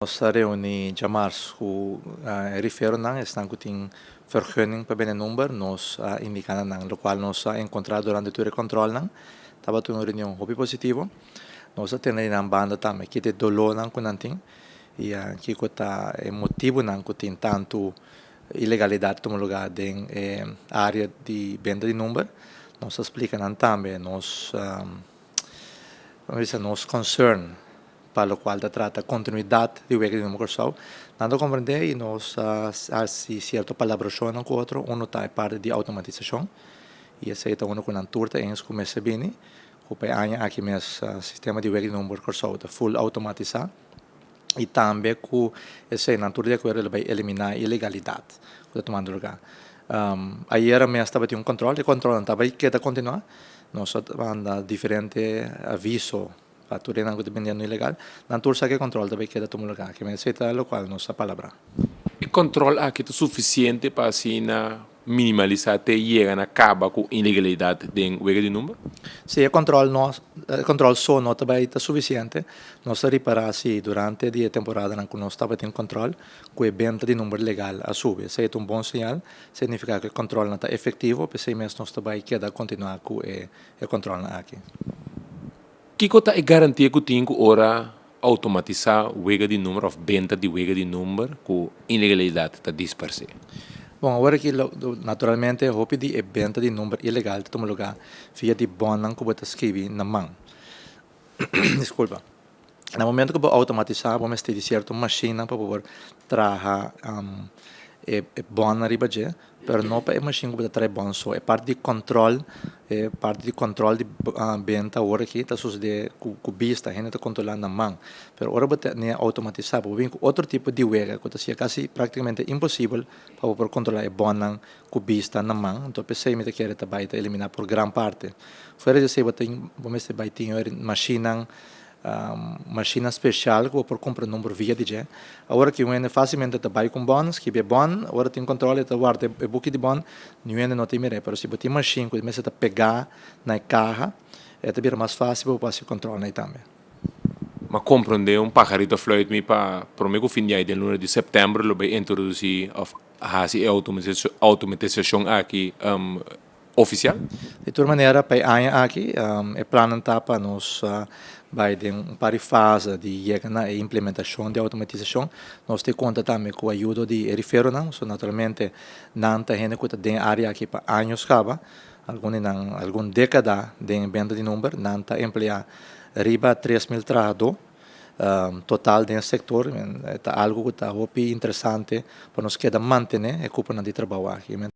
Nos a reuní djamars ku e riferonan, esnan ku tin vergunning pa bende number. Nos a indiká na nan lokual nos a enkontrá durante tur e kòntròlnan. Tabata un reunion hopi positivo. Nos a tende di nan banda tambe ki ta e dolónan ku nan tin i kiko ta e motibunan ku tin tantu ilegalidat tuma lugá den e área di benta di number. Nos a splika nan tambe nos, bisa, nos concern pa lokual ta trata kontinuidat di wega di number Kòrsou. Nan ta komprendé i nos a hasi sierto palabrashonnan ku otro. Unu ta e parti di outomatisashon i esei ta unu ku nan tur ta eens ku mester bini ku pa e aña aki mes sistema di wega di number Kòrsou ta full outomatisá i tambe ku esei nan tur di akuerdo lo bai eliminá e ilegalidat ku ta tumando lugá. Ayera mes tabatin un kòntròl, e kòntròlnan ta bai keda kontinuá. Nos a manda diferente aviso pa tur esnan ku ta bendiendo ilegal. Nan tur sa ku e kòntròl ta bai keda tuma lugá. Kimen esei ta lokual nos a palabrá. E kòntròl aki ta sufisiente pa asina minimalisá te yega na kaba ku ilegalidat den wega di number? Si, e kòntròl no, e kòntròl so no ta bai ta sufisiente. Nos a ripará si durante di e temporadanan ku nos tabatin kòntròl ku e benta di number legal a subi. Esei ta un bon señal, signifiká ku e kòntròlnan ta efektivo, p'esei mes nos ta bai keda kontinuá ku e kòntròlnan aki. Kiko ta e garantia ku tin ku ora outomatisá wega di number òf benta di wega di number ku ilegalidat ta disparsé? Bon, awor aki naturalmente hopi di e benta di number ilegal ta tuma lugá via di bònnan ku bo ta skibi na man. Diskulpa. Na momento ku bo outomatisá bo mester di sierto mashinnan pa bo por traha e bònnan riba dje. Pero no pa e mashin ku bo ta trae bon so. E parti di kòntròl, e parti di kòntròl di benta awor aki ta sosodé ku bista, hende ta kontrolá na man. Pero ora bo ta ne outomatisá bo bin ku otro tipo di wega ku ta siña kasi praktikamente imposibel pa bo por kontrolá e bònnan ku bista na man. Anto p'esei mi ta kere ta bai ta eliminá por gran parte. Fuera di esei bo tin bo mester bai tin mashinnan Mashina special cu bo por cumpra number via di dje. Awor aki un hende facilmente ta bay cu un bon, skibi e bon, ora tin control e ta warda e buki di bon, niun hende no tin mir'é. Pero si bo tin mashin cu mester ta pega na e caha, e ta bira mas facil pa bo por haci control na ei tambe. M'a comprende un pajarito fluit mi pa prome cu fin di aña den luna di september lo bay introduci of haci e automatisacion aki. Ofisial. Di tur manera pa e aña aki e plannan ta pa nos bai den un par di fase di yega na e implementashon di outomatisashon. Nos ta konta tambe ku ayudo di e riferonan, so naturalmente nan ta hende ku ta den e área aki pa años kaba, algun di nan algun dékada den e benta di number, nan ta empleá riba 3000 trahadó total den e sektor. Ta algu ku ta hopi interesante pa nos keda mantené e kuponan di trabou aki.